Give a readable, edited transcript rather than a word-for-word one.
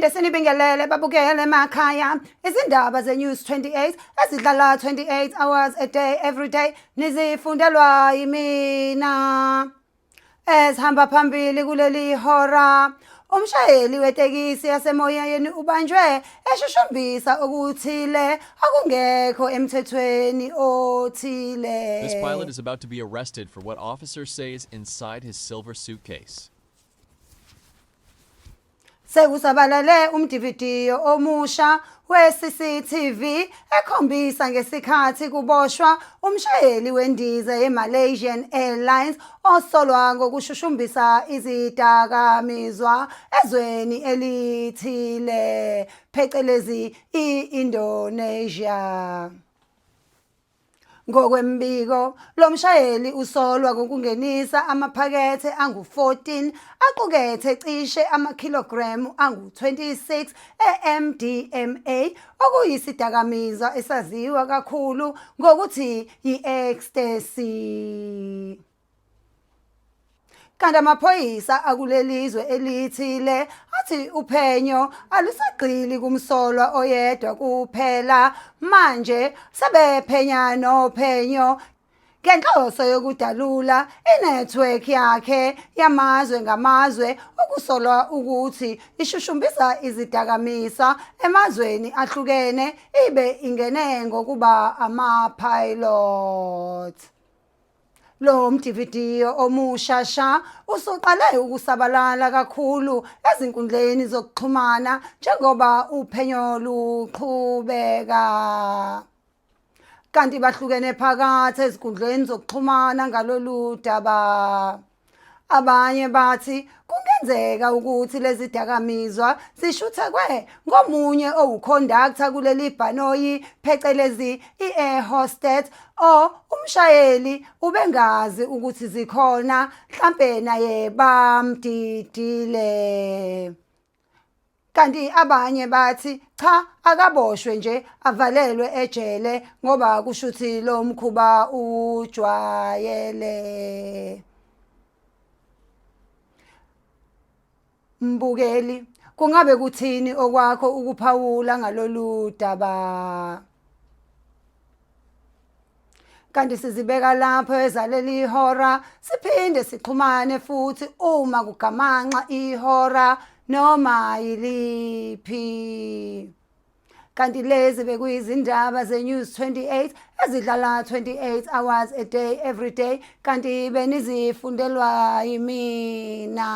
Siphinde sinibingelele babukele emakhaya. Izindaba ze-News 28 ezidlala 28 hours a day every day nizifundelwa yimina. Ezihamba phambili kuleli hora umshayeli wetekisi yasemoyeni ubanjwe eshushumbisa okuthile akungekho emthethweni othile. This pilot is about to be arrested for what officers say is inside his silver suitcase. Sekusabalale umdividiyo omusha we-CCTV ekhombisa ngesikhathi kuboshwa umshayeli wendiza ye-Malaysian Airlines osolwa ngokushushumbisa izidakamizwa ezweni elithile, phecelezi i-Indonesia. Ngokwembiko, lo mshayeli usolwa ngokungenisa amaphakethe angu-14 aqukethe cishe amakhilogremu angu-26 e-MDMA, okuyisidakamizwa esaziwa kakhulu ngokuthi yi-ecstasy. Kanti amaphoyisa akuleli zwe elithile athi uphenyo alusagxili kumsolwa oyedwa kuphela manje sebephenya nophenyo ngenhloso yokudalula inetwork yakhe yamazwe ngamazwe okusolwa ukuthi ishushumbisa izidakamisa emazweni ahlukene ibe ingene ngokuba ama-pilot. Lo mdividiyo omusha sha usuqale ukusabalala kakhulu ezinkundleni zokuxhumana njengoba uphenyo luqhubeka. Kanti bahlukene phakathi ezinkundleni zokuxhumana ngalolu daba. Abanye bathi kungenzeka ukuthi lezi dakamizwa zishuthekwe ngomunye owukhondaktha kuleli bhanoyi phecelezi i-air hostess or umshayeli ubengazi ukuthi zikhona mhlampe naye bamdidile. Kanti abanye bathi cha akaboshwe nje avalelwe ejele ngoba kushuthi lo mkhuba ujwayele. Mbukeli, kungabe kuthini okwakho ukuphawula ngalolu daba? Kanti sizibeka lapho ezaleli ihora siphinde sixhumane futhi uma kugamanxa ihora noma yiliphi. Kanti lezi bekuyizindaba ze-News 28 ezidlala 28 hours a day every day kanti benizifundelwa yimina.